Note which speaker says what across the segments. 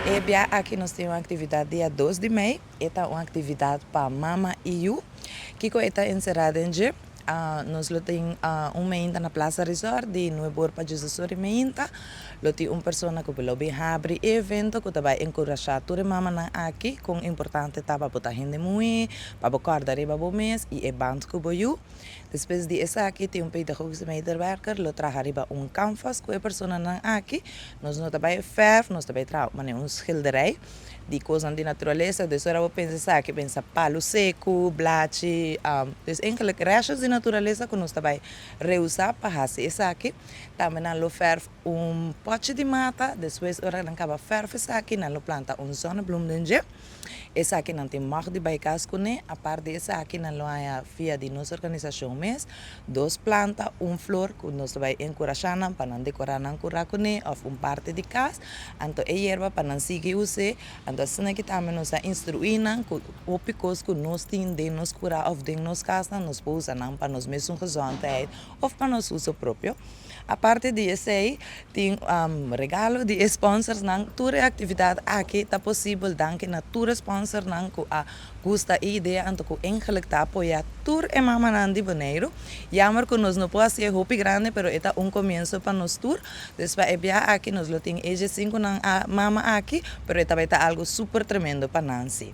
Speaker 1: E bia aki nos tin un aktividat dia 2 di mei. E ta un aktividat pa mama i yu. Kiko e ta enserá den dje? Nos lo tin un meinta na Plaza Resort di 9 or pa 12 or i meinta. Lo tin un persona ku lo bin habri e evento ku ta bai enkurashá tur e mamanan aki kon importante ta pa bo ta hende muhé, pa bo kòrda riba bo mes i e band ku bo yu. Despues di esaki tin un pedagogische medewerker lo traha riba un canvas ku e personanan aki. Nos no ta bai verf, nos ta bai traha manera un schilderij di kosnan di naturalesa. Dus ora bo pensa esaki, pensa palu seku, blachi, dus eigenlijk restjes di naturalesa ku nos ta bai reusá pa hasi esaki. Tambe nan lo verf un pòchi di mata, despues ora nan kaba verf esaki, nan lo planta un zonnebloem den dje. Esaki nan tin mag di bai kas kuné. Aparte di esaki, nan lo haña via di nos organisashon mes dos planta, un flor ku nos ta bai enkurashá nan pa nan dekorá nan kurá kuné òf un parti di kas. Anto e yerba pa nan sigui us'é. Anto asina ki tambe nos ta instruí nan ku hopi kos ku nos tin den nos kurá òf den nos kasnan, nos por usa nan pa nos mesun gezondheid òf pa nos uso propio. Aparte di esei, tin regalo di e sponsorsnan. Tur e aktividat aki ta posibel danki na tur e sponsornan ku a gusta e idea anto ku eigenlijk ta apoyá tur e mamanan di Boneiru. Jammer ku nos no por hasié hopi grandi, pero e ta un komienso pa nos tur. Dus pa e bia aki nos lo tin e 5 nan a mama aki, pero e ta bai ta algu super tremendo pa nan sí.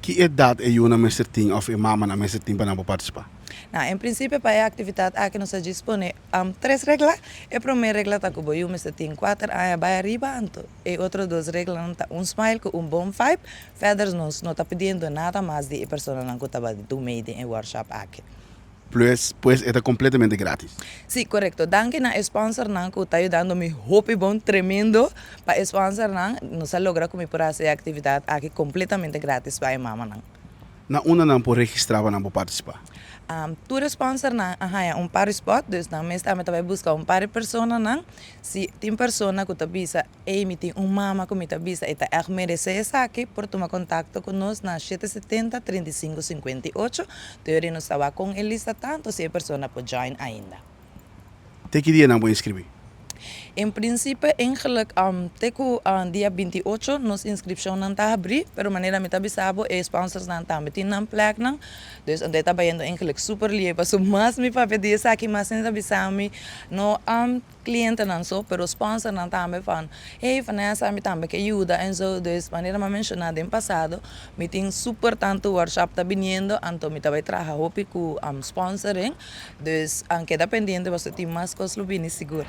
Speaker 2: Ki edat e yunan mester tin òf e mamanan mester tin pa nan por partisipá?
Speaker 1: Nou, en prinsipio pa e aktividat aki nos a djis pone tres regla. E promé regla ta ku bo yu mester tin 4 aña bai ariba, anto e otro dos reglanan ta un smile ku un bon vibe. Verder nos no ta pidiendo nada mas di e personanan ku ta bai do mee den e workshop aki.
Speaker 2: Pues e ta kompletamente gratis.
Speaker 1: Sí, korekto. Danki na e sponsornan ku ta yudando mi hopi bon tremendo pa e sponsornan. Nos a logra ku mi por hasi e aktividat aki kompletamente gratis pa e mamanan.
Speaker 2: Na unda nan por registrá pa nan por partisipá?
Speaker 1: Tur sponsornan a haña un par di spot, dus nan mes tambe ta bai buska un par di personanan. Si tin persona ku ta bisa, "Ei, mi tin un mama ku mi ta bisa, e ta ègt meresé esaki," por tuma kontakto ku nos na 770 35 58. Teoria nos ta wak kon e lista tantu si e persona por join ainda.
Speaker 2: Te ki dia nan por inskribí?
Speaker 1: En prinsipio, eigenlijk te ku dia 28 nos inskripshonnan ta habrí, pero manera mi ta bisa bo, e sponsorsnan tambe tin nan pleknan. Dus anto ta bayendo eigenlijk super lihe. Paso mas mi papia di esaki, mas hende ta bisa mi, no klientenan so, pero sponsornan tambe van, "Hey Vanessa, mi tambe ke yuda" en zo. Dus manera mi a menshoná den pasado, mi tin super tantu workshop ta biniendo, anto mi ta bai traha hopi ku sponsoring. Dus keda pendiente, paso tin mas kos lo bini sigur.